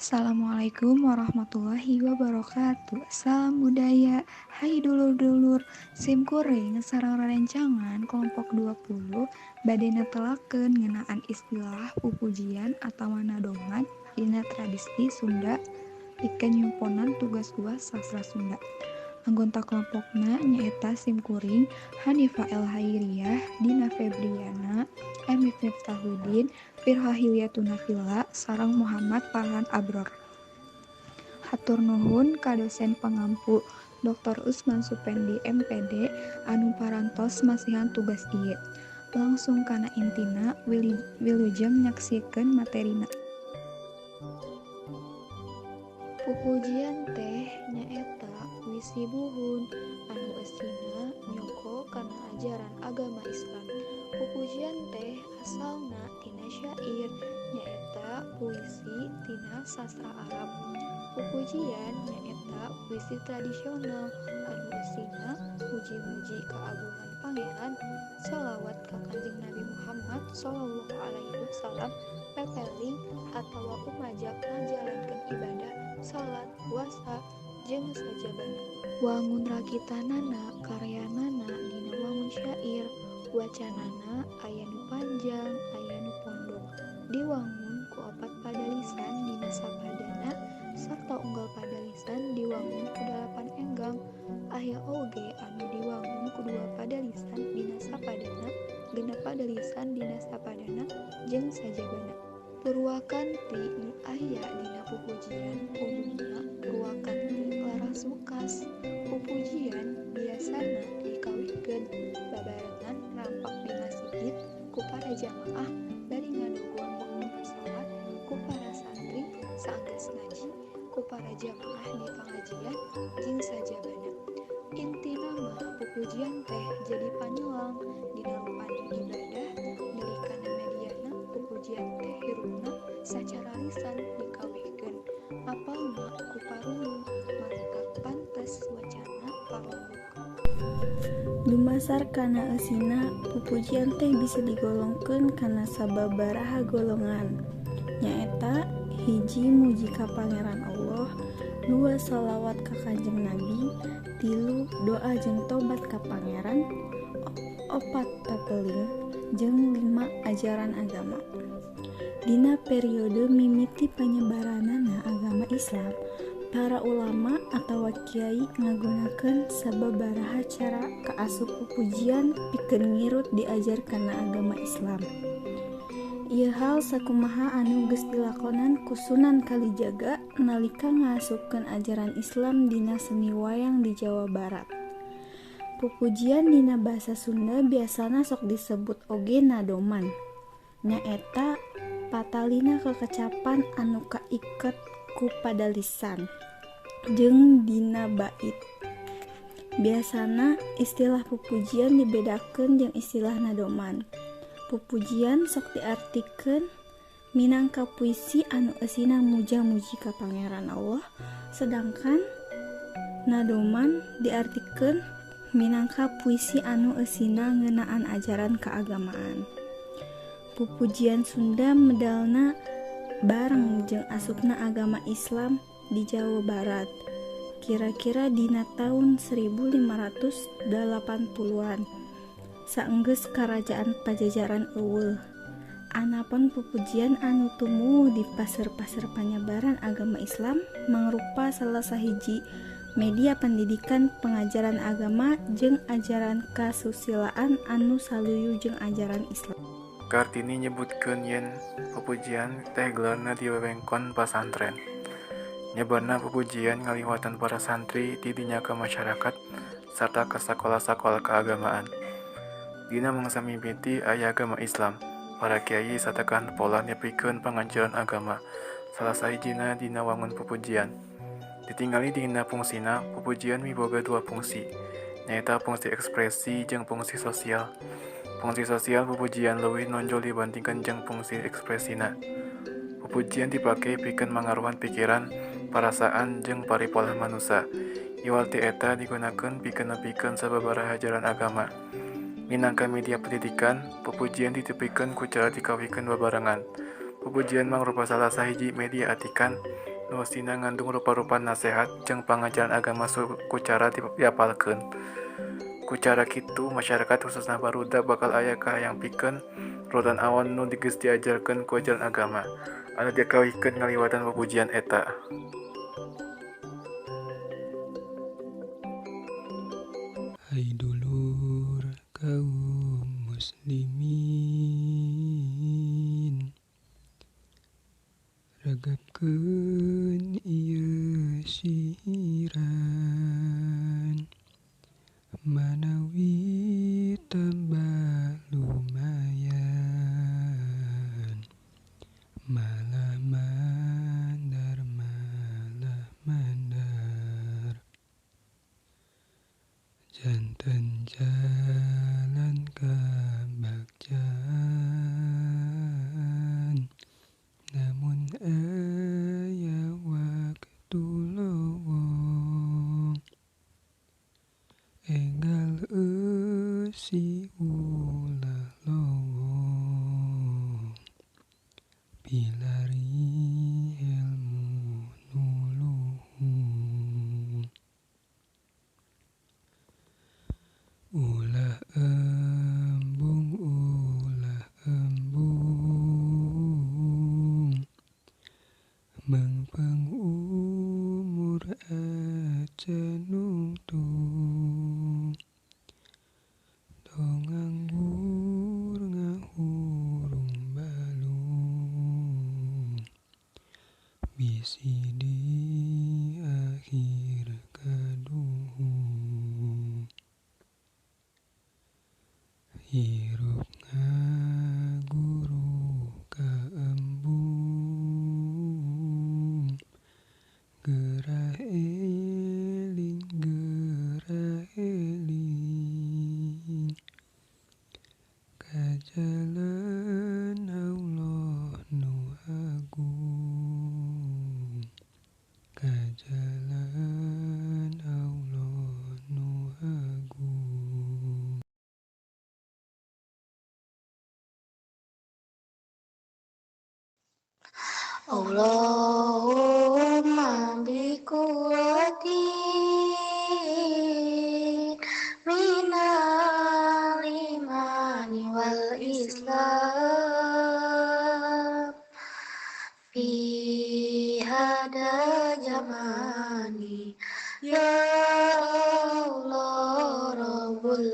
Assalamualaikum warahmatullahi wabarakatuh. Salam budaya. Hai dulur-dulur, sim kuring sareng rerencangan kelompok 20 bade netelakeun ngeunaan istilah pupujian atawa nadongan dina tradisi Sunda pikeun nyumponan tugas UAS Sastra Sunda. Anggota kelompokna nyaeta sim kuring Hanifa El Hairiyah, Dina Febriana, Emi Miftahudin, Firha Hilyatun Nafila, sareng Muhammad Farhan Abror. Hatur nuhun ka dosen pangampu Dr. Usman Supendi MPD anu parantos masihan tugas ieu. Langsung kana intina, wilujeng nyaksikeun materina. Pupujian teh nyaeta wisi buhun anu eusina nyoko kana ajaran agama Islam. Pupujian teh asalna tina syair, nyaeta puisi tina sastra Arab. Pupujian nyaeta puisi tradisional anu eusina muji-muji kaagungan Pangeran, sholawat ka Kanjeng Nabi Muhammad shallallahu alaihi wasallam, pepeling atawa umajak ngajalankeun ibadah, salat, puasa, jeung sajabana. Wangun rakitanana karyanana dina wangun syair, wacanana aya nu panjang, aya nu pondok. Diwangun ku opat padalisan dina sapadana sarta unggal padalisan diwangun ku 8 enggang. Aya oge anu diwangun ku 2 padalisan dina sapadana, 6 padalisan dina sapadana, jeung sajabana. Purwakanti nu aya dina pupujian umumna purwakanti laras mukas. Pupujian biasana dikawihkeun babarengan rampak di masigit ku para jamaah bari ngadugua waktuna salat, ku para santri saenggeus ngaji, ku para jamaah di pangajian, jeung sajabana. Intina mah pupujian teh jadi panyelang dina rupani ibadah deui kana mediana pupujian teh hirupna sacara lisan dikawihkeun. Apalna ku parulung matak pantes wacana parulung. Dumasar kana eusina, pupujian teh bisa digolongkeun kana sababaraha golongan, nyaeta hiji muji ka Pangeran Allah, 2 sholawat ka Kanjeng Nabi, 3 doa jeung tobat ka Pangeran, 4 pepeling, jeung 5 ajaran agama. Dina periode mimiti panyebaranana agama Islam, para ulama atawa kiai ngagunakeun sababaraha cara kaasup pupujian pikeun ngirut diajar kana agama Islam. Ieu hal sakumaha anu geus dilakonan ku Sunan Kalijaga nalika ngaasupkeun ajaran Islam dina seni wayang di Jawa Barat. Pupujian dina basa Sunda biasana sok disebut oge nadoman, nyaeta patalina kekecapan anu kaiket ku padalisan jeung dina bait. Biasana istilah pupujian dibedakeun jeung istilah nadoman. Pupujian sok diartikeun minangka puisi anu eusina muja-muji ka Pangeran Allah, sedangkan nadoman diartikeun minangka puisi anu eusina ngeunaan ajaran keagamaan. Pupujian Sunda medalna bareng jeung asupna agama Islam di Jawa Barat, kira-kira dina taun 1580-an. Saenggeus Karajaan Pajajaran euweuh. Anapun pupujian anu tumuwuh di paseur-paseur panyebaran agama Islam mangrupa salah sahiji media pendidikan pengajaran agama jeung ajaran kasusilaan anu saluyu jeung ajaran Islam. Kartini nyebutkeun yen pupujian teh gelarna di wewengkon pasantren. Nyebarna pupujian ngaliwatan para santri ti dinya ka masyarakat sarta ka sakola-sakola keagamaan. Dina mangsa mimiti aya agama Islam, para kiai satekahan pola nepikeun pangajaran agama, salah sahijina dina wangun pupujian. Ditingali dina fungsina, pupujian miboga 2 fungsi, nyaeta fungsi ekspresi jeung fungsi sosial. Fungsi sosial pupujian leuwih nonjol dibandingkeun jeung fungsi ekspresina. Pupujian dipake pikeun mangaruhan pikiran, parasaan, jeung paripolah manusa. Iwal ti eta digunakeun pikeun nepikeun sababaraha ajaran agama. Minangka media pendidikan, pupujian ditepikeun ku cara dikawihkeun babarengan. Pupujian mangrupa salah sahiji media atikan Nu eusina ngandung rupa-rupa nasehat jeung pangajaran agama ku cara diapalkeun. Ku cara kitu masyarakat khususna barudak bakal aya kahayang pikeun rurutan awon nu geus diajarkeun ku ajaran agama anu dikawihkeun ngaliwatan pupujian eta. Hai dulur kaum muslimin, ragapkeun ieu siiran, manawi tambah lumayan, malah mandar malah mandar, janten jalan kabagjaan, namun aya waktu lowong, enggal eusi ulah lowong, pilari ilmu nu luhung. Ulah embung, ulah embung, mengpeng umur acan nungtung, tong nganggur ngahurung balung, bisi di akhir kaduhung. Hirup ngaguru ka embung, gerah eling gerah eling, ka jalan Allah nu agung, ka jalan Allah nu agung. Allahumma biquwwati minal imani wal islam fi hada jamani ya Allah Rabbul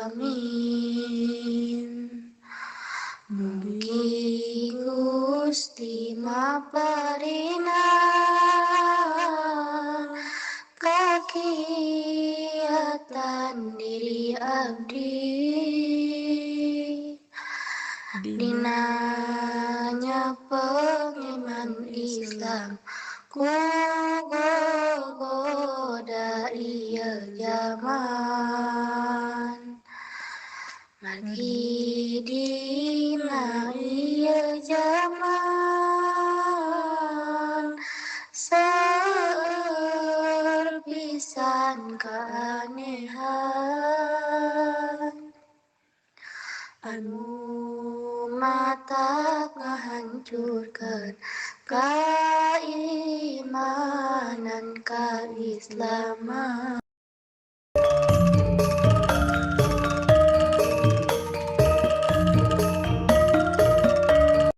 alamin. Mugi Gusti maparina kakiatan diri abdi, dinanya pengiman Islam ku goda ieu zaman, margi dina ieu zaman seueur pisan keanehan, anu matak ngahancurkeun kaimanan kaislaman.